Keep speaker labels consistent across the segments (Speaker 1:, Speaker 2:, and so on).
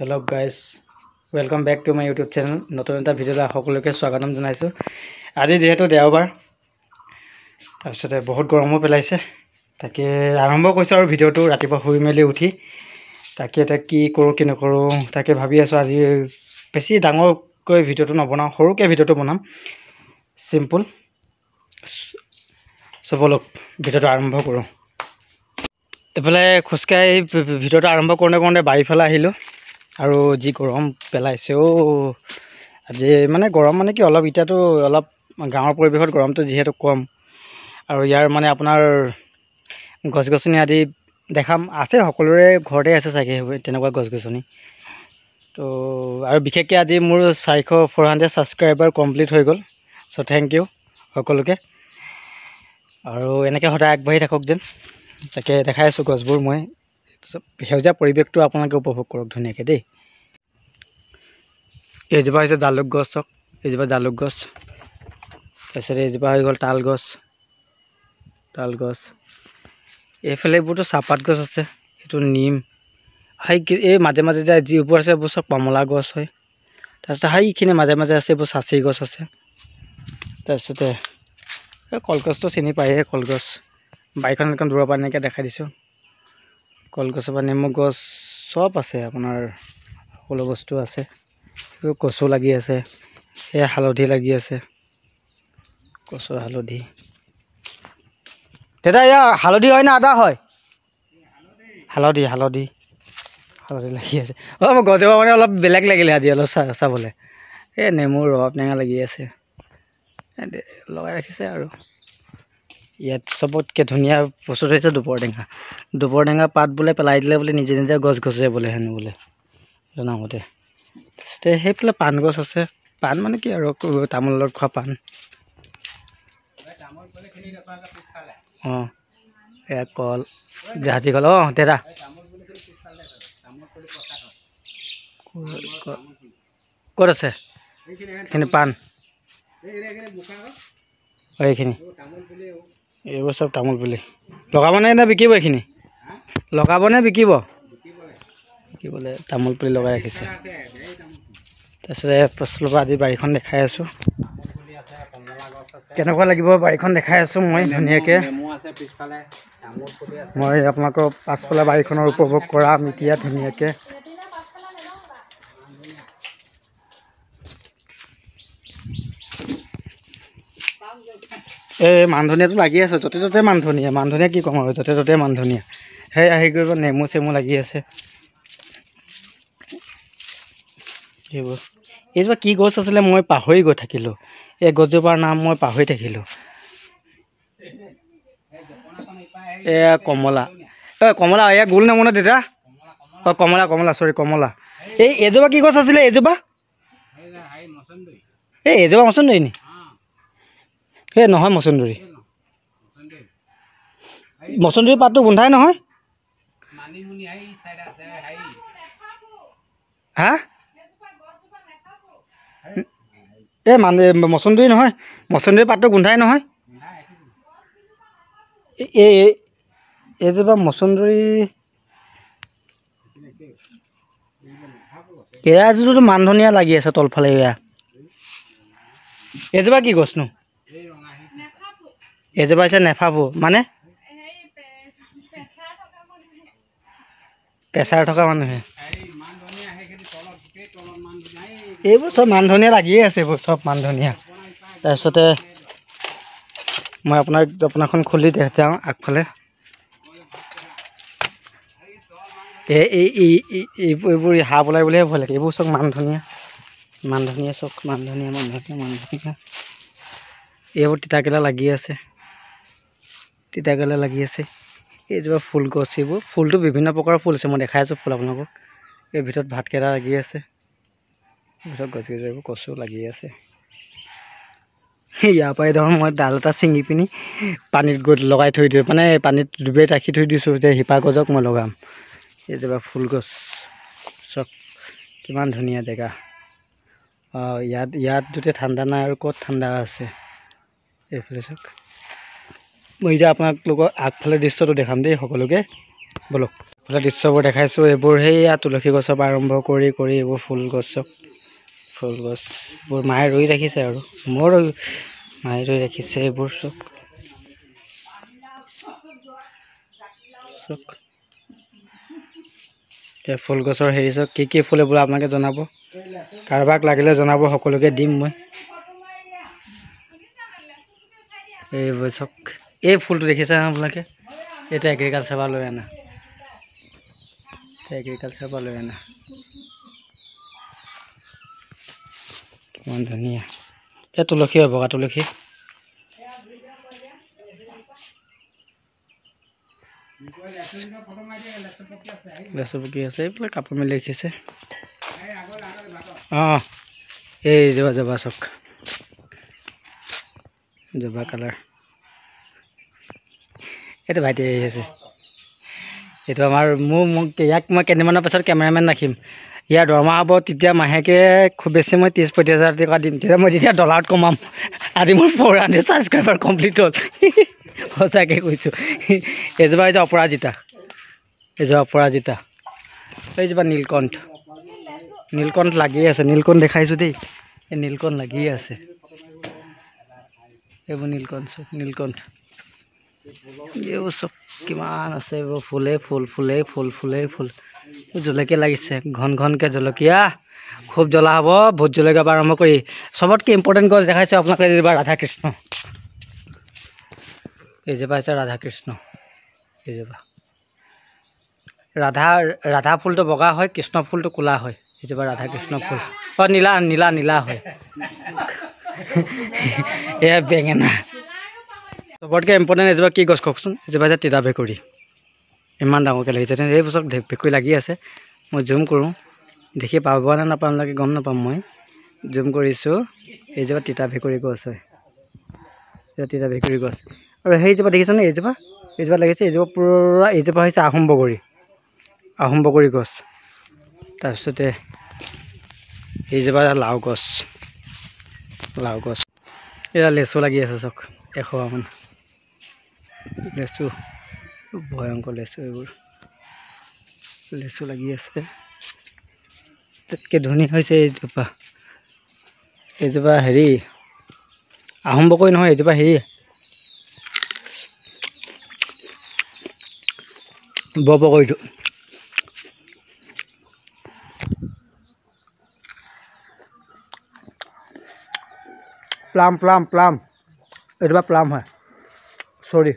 Speaker 1: Hello guys, welcome back to my YouTube channel. নতুন এটা ভিডিঅ'লৈ সকলোকে স্বাগতম জনাইছোঁ। আজি যিহেতু দেওবাৰ, তাৰপিছতে বহুত গৰমো পেলাইছে, তাকে আৰম্ভ কৰিছোঁ আৰু ভিডিঅ'টো ৰাতিপুৱা শুই মেলি উঠি। তাকে এতিয়া কি কৰোঁ কি নকৰোঁ তাকে ভাবি আছোঁ। আজি বেছি ডাঙৰকৈ ভিডিঅ'টো নবনাওঁ, সৰুকৈ ভিডিঅ'টো বনাম, চিম্পুল। চ' ব'লক ভিডিঅ'টো আৰম্ভ কৰোঁ। এইফালে খোজকাঢ়ি ভিডিঅ'টো আৰম্ভ কৰোঁতে কৰোঁতে বাৰীফালে আহিলোঁ আৰু যি গৰম পেলাইছে অ'। আজি মানে গৰম মানে কি অলপ এতিয়াতো অলপ গাঁৱৰ পৰিৱেশত গৰমটো যিহেতু কম, আৰু ইয়াৰ মানে আপোনাৰ গছ গছনি আদি দেখাম আছে, সকলোৰে ঘৰতে আছে চাগে সেইবোৰ তেনেকুৱা গছ গছনি। তো আৰু বিশেষকৈ আজি মোৰ 400 ছাবস্ক্ৰাইবাৰ কমপ্লিট হৈ গ'ল। চ' thank U সকলোকে, আৰু এনেকৈ সদায় আগবাঢ়ি থাকক যেন। তাকে দেখাই আছোঁ গছবোৰ মই, সেউজীয়া পৰিৱেশটো আপোনালোকে উপভোগ কৰক ধুনীয়াকৈ দেই। এইজোপা হৈছে জালুক গছ, চাওক এইজোপা জালুক গছ। তাৰপিছত এইজোপা হৈ গ'ল তাল গছ, তাল গছ। এইফালে এইবোৰতো চাহপাত গছ আছে, এইটো নিম। সেই এই মাজে মাজে যে যিবোৰ আছে এইবোৰ চব কমলা গছ হয়। তাৰপিছত সেইখিনি মাজে মাজে আছে এইবোৰ চাচি গছ আছে। তাৰপিছতে এই কলগছটো চিনি পায়েই, কলগছ বাৰীখন একদম দূৰৰ পৰা এনেকৈ দেখাই দিছোঁ। কলগছৰ পৰা নেমু গছ চব আছে, আপোনাৰ সকলো বস্তু আছে। কচু লাগি আছে, এই হালধি লাগি আছে, কচু হালধি। দাদা এয়া হালধি হয় নে আদা হয়? হালধি, হালধি, হালধি লাগি আছে। অঁ, মোৰ গছজোপা মানে অলপ বেলেগ লাগিলে আজি অলপ চাবলৈ। এই নেমু ৰবাব টেঙা লাগি আছে, লগাই ৰাখিছে। আৰু ইয়াত চবতকৈ ধুনীয়া বস্তুটো হৈছে দুপৰ টেঙা। দুপৰ টেঙা পাত বোলে পেলাই দিলে বোলে নিজে নিজে গছ গছে বোলে হেনো বোলে জনামতে। তাৰপিছতে সেইফালে পাণ গছ আছে, পাণ মানে কি আৰু তামোলৰ লগত খোৱা পাণ। অঁ, এয়া কল, জাহাজী কল। অঁ দাদা ক'ত আছে এইখিনি পাণ? অঁ, এইখিনি এইবোৰ চব তামোল পুলি। লগাবনে নে বিকিব? এইখিনি লগাবনে বিকিব? বিকিবলৈ তামোল পুলি লগাই ৰাখিছে। তাৰপিছতে পাছফালৰ পৰা আজি বাৰীখন দেখাই আছোঁ, কেনেকুৱা লাগিব বাৰীখন দেখাই আছোঁ মই ধুনীয়াকৈ। মই আপোনালোকৰ পাছফালে বাৰীখনৰ উপভোগ কৰাম এতিয়া ধুনীয়াকৈ। এই মান ধনিয়াটো লাগি আছে য'তে ত'তে, মান ধনিয়া, মান ধনিয়া কি ক'ম আৰু, য'তে ত'তে মান ধনিয়া। সেই আহি গৈ নেমু চেমু লাগি আছে। সেইবোৰ এইজোপা কি গছ আছিলে মই পাহৰি গৈ থাকিলোঁ, এই গছজোপাৰ নাম মই পাহৰি থাকিলোঁ। এয়া কমলা, ঐ কমলা, এয়া গোল নেমু ন দেউতা? অঁ কমলা, কমলা, চৰি কমলা। এই এইজোপা কি গছ আছিলে এইজোপা? এই এইজোপা মচন্দৰী নি? সেই নহয় মচন্দৰী, মচন্দৰী পাতটো গোন্ধাই নহয়। হা, এই মানে মচন্দৰী নহয়, মচন্দৰী পাতটো গোন্ধাই নহয়। এই এইজোপা মচন্দৰী, এয়া যিটো মান ধনিয়া লাগি আছে তলফালে। এয়া এইজোপা কি গছনো? এইজোপা হৈছে নেফাফু, মানে প্ৰেছাৰ থকা মানুহে। এইবোৰ চব মান ধনিয়া লাগিয়ে আছে, এইবোৰ চব মান ধনিয়া। তাৰপিছতে মই আপোনাক জপনাখন খুলি যাওঁ আগফালে। এই এইবোৰ সাপ ওলাই বুলিহে ভয় লাগে। এইবোৰ চব মান ধনিয়া, মান ধনিয়া চব মান ধনিয়া, মান ধনিয়া, মান ধনিয়া। এইবোৰ তিতাকেৰেলা লাগি আছে, তিতাকেৰেলা লাগি আছে। এইজোপা ফুল গছ, এইবোৰ ফুলটো বিভিন্ন প্ৰকাৰৰ ফুল আছে, মই দেখাই আছোঁ ফুল আপোনালোকক। এই ভিতৰত ভাতকেৰেলা লাগি আছে, ভিতৰত গছ গছ এইবোৰ কচু লাগি আছে। ইয়াৰ পৰাই ধৰক মই ডাল এটা ছিঙি পিনি পানীত গৈ লগাই থৈ দিওঁ, মানে পানীত ডুবাই ৰাখি থৈ দিছোঁ যে শিপা গছক মই লগাম। এইজোপা ফুল গছ চব, কিমান ধুনীয়া জেগা। অঁ, ইয়াত ইয়াত যদি ঠাণ্ডা নাই আৰু ক'ত ঠাণ্ডা আছে। এইফালে চাওক, মই এতিয়া আপোনালোকৰ আগফালে দৃশ্যটো দেখাম দেই সকলোকে, ব'লক। এইফালে দৃশ্যবোৰ দেখাইছোঁ। এইবোৰ সেইয়া তুলসী গছৰ পৰা আৰম্ভ কৰি কৰি এইবোৰ ফুল গছ চব, ফুল গছবোৰ মায়ে ৰুই ৰাখিছে আৰু মোৰ মায়ে ৰুই ৰাখিছে এইবোৰ চব চব। এই ফুল গছৰ হেৰি চব কি কি ফুল এইবোৰ আপোনালোকে জনাব, কাৰোবাক লাগিলে জনাব, সকলোকে দিম মই। এইবোৰ চব এই ফুলটো দেখিছে আপোনালোকে, এইটো এগ্ৰিকালচাৰ পৰা লৈ আনা, এগ্ৰিকালচাৰ পৰা লৈ আনা, কিমান ধুনীয়া। এই তুলসী হয়, বগা তুলসী। লেচু পকি আছে, এইফালে কাপোৰ মেলি ৰাখিছে। অঁ এই জবা জবা চক, জবা কালাৰ। এইটো ভাইটি আহি আছে, এইটো আমাৰ মোক ইয়াক মই কেইদিনমানৰ পাছত কেমেৰামেন ৰাখিম। ইয়াৰ দৰমহা হ'ব তেতিয়া মাহেকে খুব বেছি মই 30-35 হাজাৰ টকা দিম, তেতিয়া মই যেতিয়া ডলাৰত কমাম। আজি মোৰ 400 ছাবস্ক্ৰাইবাৰ কমপ্লিট হ'ল, সঁচাকৈ কৈছোঁ। এইজোপা হৈছে অপৰাজিতা, এইজোপা অপৰাজিতা, এইজোপা নীলকণ্ঠ, নীলকণ্ঠ লাগিয়ে আছে। নীলকণ্ঠ দেখাইছোঁ দেই, এই নীলকণ্ঠ লাগিয়ে আছে, এইবোৰ নীলকণ্ঠ, নীলকণ্ঠ। এইবোৰ চব কিমান আছে, এইবোৰ ফুলেই ফুল, ফুলেই ফুল, ফুলেই ফুল। জলকীয়া লাগিছে ঘন ঘনকৈ জলকীয়া, খুব জ্বলা হ'ব। ভোট জলকীয়া পৰা আৰম্ভ কৰি চবতকৈ ইম্পৰ্টেণ্ট গছ দেখাইছোঁ আপোনালোকে, এইজোপা ৰাধাকৃষ্ণ, এইজোপা হৈছে ৰাধাকৃষ্ণ। এইজোপা ৰাধা, ৰাধা ফুলটো বগা হয়, কৃষ্ণ ফুলটো ক'লা হয়। এইজোপা ৰাধাকৃষ্ণ ফুল, অঁ নীলা নীলা নীলা হয়। এয়া বেঙেনা। চবতকৈ ইম্পৰ্টেণ্ট এজোপা কি গছ কওকচোন? এজোপা হৈছে তিতা ভেকুৰী, ইমান ডাঙৰকৈ লাগিছে। এই বছৰ ভেকুৰী লাগি আছে। মই জুম কৰোঁ, দেখি পাব নে নাপাম লাগে গম নাপাম, মই জুম কৰিছোঁ। এইজোপা তিতা ভেকুৰী গছ হয়, এইজোপা তিতা ভেকুৰী গছ। আৰু সেইজোপা দেখিছেনে? এইজোপা, এইজোপা লাগিছে, এইজোপা পূৰা, এইজোপা হৈছে আহোম বগৰী, আহোম বগৰী গছ। তাৰপিছতে এইজোপা লাও গছ, লাও গছ। এয়া লেচু লাগি আছে চাওক, 100মান লেচু, ভয়ংকৰ লেচু, এইবোৰ লেচু লাগি আছে। তাতকৈ ধুনীয়া হৈছে এইজোপা, এইজোপা হেৰি আহোম বগৰী নহয়, এইজোপা হেৰি বৰ বগৰীটো। প্লাম প্লাম প্লাম, এইজোপা প্লাম হয়, চৰি।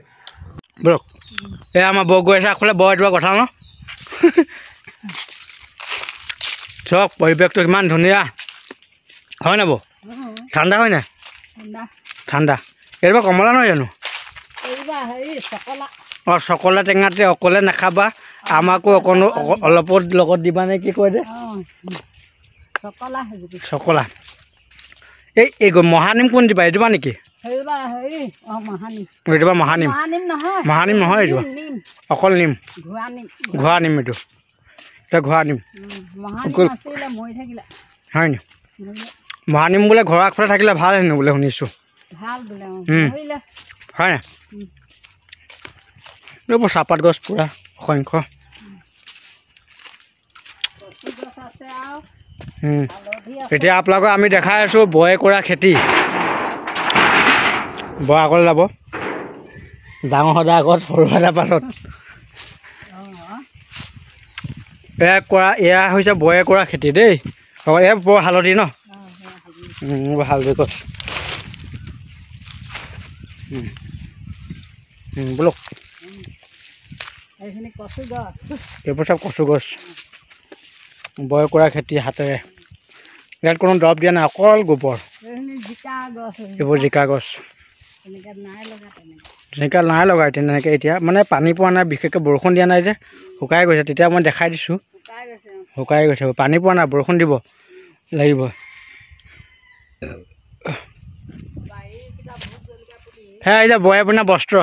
Speaker 1: ব'লক, এই আমাৰ বৌ গৈ আছে আগফালে, বৰ এইটোপা কথা ন। চাওক পৰিৱেশটো কিমান ধুনীয়া হয় নাই বৌ? ঠাণ্ডা হয় নাই? ঠাণ্ডা। এইটোপা কমলা নহয় জানো? অঁ চকলা টেঙাতে অকলে নাখাবা, আমাকো অকণো অলপত লগত দিবা নে কি কয় যে? চকলা। এই মহানিম কোন দিবা? এইজোপা নেকি? এইজোপা মহানিম, মহানিম নহয় এইজোপা, অকল নিম, ঘোঁৰা নিম। এইটো এতিয়া ঘোঁৰা নিম হয় নি? মহানিম বোলে ঘৰৰ আগফালে থাকিলে ভাল হেনো বোলে শুনিছোঁ, হয় নাই? এইবোৰ চাহপাত গছ পূৰা অসংখ্য। এতিয়া আপোনালোকক আমি দেখাই আছোঁ বয়ে কৰা খেতি। বৰ আগলৈ যাব, ডাঙৰ সদায় আগত, সৰু সদায় পাছত। এয়া কৰা, এয়া হৈছে বয়ে কৰা খেতি দেই। এয়া বৰ হালধি ন, হালধি গছ। ব'লক, এইবোৰ চব কচু গছ, বয় কৰা খেতি হাতেৰে। ইয়াত কোনো দৰৱ দিয়া নাই, অকল গোবৰ। এইবোৰ জিকা গছ, জিকা নাই লগা তেনেকৈ। এতিয়া মানে পানী পোৱা নাই, বিশেষকৈ বৰষুণ দিয়া নাই যে, শুকাই গৈছে। তেতিয়া মই দেখাই দিছোঁ, শুকাই গৈছে, পানী পোৱা নাই, বৰষুণ দিব লাগিব। সেয়া এতিয়া বয়ে পিন্ধা বস্ত্ৰ।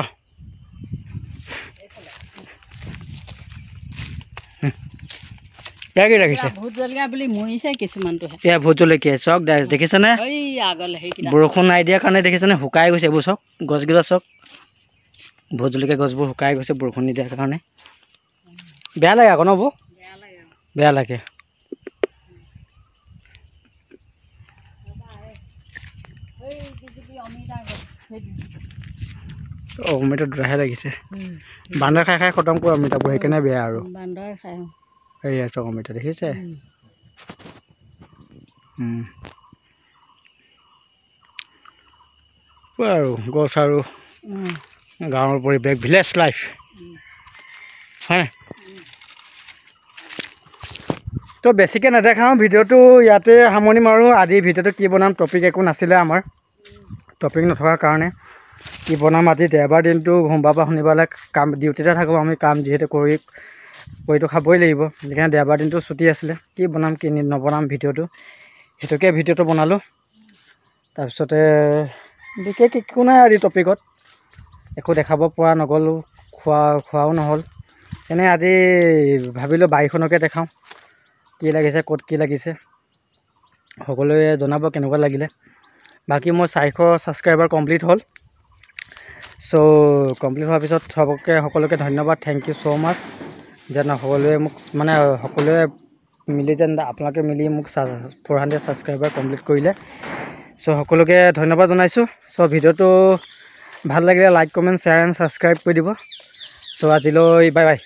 Speaker 1: কি ৰাখিছে? এয়া ভোট জলকীয়া চাওক দেখিছেনে? বৰষুণ নাই দিয়াৰ কাৰণে দেখিছেনে শুকাই গৈছে এইবোৰ চাওক, গছকেইটা চাওক, ভোট জলকীয়া গছবোৰ শুকাই গৈছে বৰষুণ নিদিয়াৰ কাৰণে। বেয়া লাগে আকৌ ন বৌ? বেয়া লাগে। অমিতা দুটাহে লাগিছে, বান্দৰ খাই খাই খতম কৰে অমিতাবোৰ, সেইকাৰণে বেয়া আৰু। এইয়া চাওক অমিতা দেখিছে। আৰু গছ আৰু গাঁৱৰ পৰিৱেশ, ভিলেজ লাইফ হয়। তো বেছিকৈ নেদেখাওঁ, ভিডিঅ'টো ইয়াতে সামৰণি মাৰোঁ। আজি ভিডিঅ'টো কি বনাম টপিক একো নাছিলে আমাৰ, টপিক নথকাৰ কাৰণে কি বনাম আজি দেওবাৰ দিনটো, সোমবাৰ পৰা শনিবাৰলৈ কাম ডিউটিতে থাকোঁ আমি, কাম যিহেতু কৰিতো খাবই লাগিব, সেইকাৰণে দেওবাৰ দিনটো ছুটি আছিলে। কি বনাম কি নবনাম ভিডিঅ'টো, সেইটোকে ভিডিঅ'টো বনালোঁ। তাৰপিছতে বিশেষ একো নাই আজি টপিকত, একো দেখাব পৰা নগ'লোঁ, খোৱাও নহ'ল। এনেই আজি ভাবিলোঁ বাৰীখনকে দেখাওঁ, কি লাগিছে ক'ত কি লাগিছে, সকলোৱে জনাব কেনেকুৱা লাগিলে। বাকী মোৰ 400 ছাবস্ক্ৰাইবাৰ কমপ্লিট হ'ল। চ' কমপ্লিট হোৱাৰ পিছত সকলোকে ধন্যবাদ, thank you so মাছ। যেন সকলোৱে মোক মানে সকলোৱে মিলি যেন আপোনালোকে মিলি মোক 400 ছাবস্ক্ৰাইবাৰ কমপ্লিট কৰিলে। চ' সকলোকে ধন্যবাদ জনাইছোঁ। চ' ভিডিঅ'টো ভাল লাগিলে like, comment, share and subscribe কৰি দিব। চ' আজিলৈ বাই বাই।